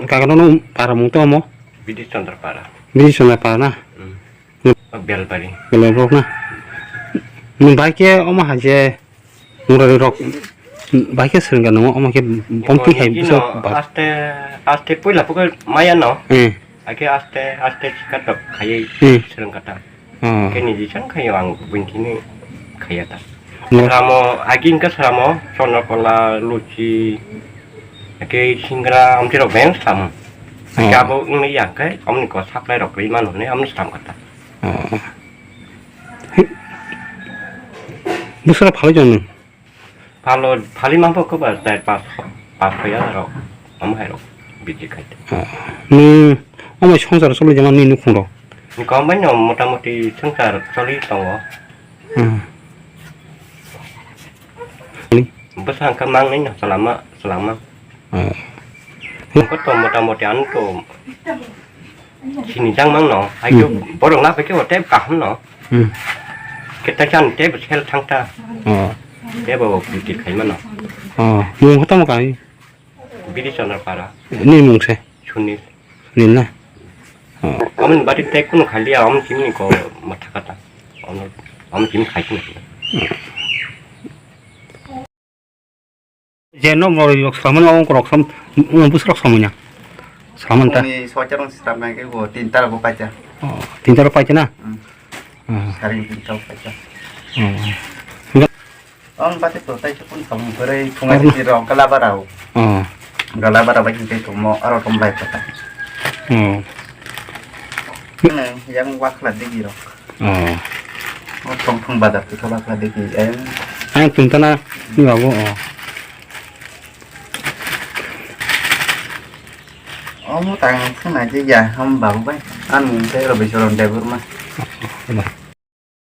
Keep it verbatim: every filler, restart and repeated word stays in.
Kaka no para mung to mo? Bidi Chandra para. Bidi Chandra para na? Hmm. Hmm. Belpari. Belpari na? Nung bai ke omo ha je murari rok bai ke sering ka nung omo ke bom twi hai bisa ba. Aste, aste puila puka maya no. Eh. Ake aste, aste katok khayai hmm. Sering kata. Oh. Khe niji chang khayo ang buini khini khaya ta. Mo- Sramo, agi wngkha sramo, chonokhola, luchi, khe singra, amchirok beng sramo. Oh. Khe abo wngya khe, amni ko supply rok rwi mano hwnwi amno sram kha ta. Oh. Bwswra phalwi chong nung? Phalo, phali mangkho khe ba char pas, pas soi hajar rok, omo hai rok biji khai. Ah, nwng omo songsar choli jama nini nukhung rok? Kom bai no motamoti songsar choli tongo. Hmm. Bwsa hwnkha mang nai no chalama, chalama. Ah. Hwnkha to motamoti ano to Sini jang mang no, hai khe hmm. Borok na phaikhe bo tei kaham no. Hmm. Khe tai chan tei bo sel thang ta. Oh. Tei bo bitir khai mano. Oh, mung khe tamo kai? Bidi Chandra para. Ni mung se? Sunil. Sunil na? Oh. Amoni bari tei kunu khaliya, am chimni ko matha kata. Am, am chim khai kunu. Je no mori rok samani o rok sam, um, bus rok samanya. Samanta. Ni socha rong sram nai ke go tin tar go pacha. Oh, tin tar pacha na? Hmm. Oh. Saring tin tar pacha. Oh. On pati to tai chukun samung berai thungai ti rong kala barau. Oh. Gala bara bai ke tumo aro tom bai kota. Oh. Yang wakla digi rok. Oh. O thong thong bazar tu thaba kha deki, eh. Ang tungtana ni babu, oh. Omo tang khna je ya, ham babu bai. An mung se Robi Soron Debor ma. Ba.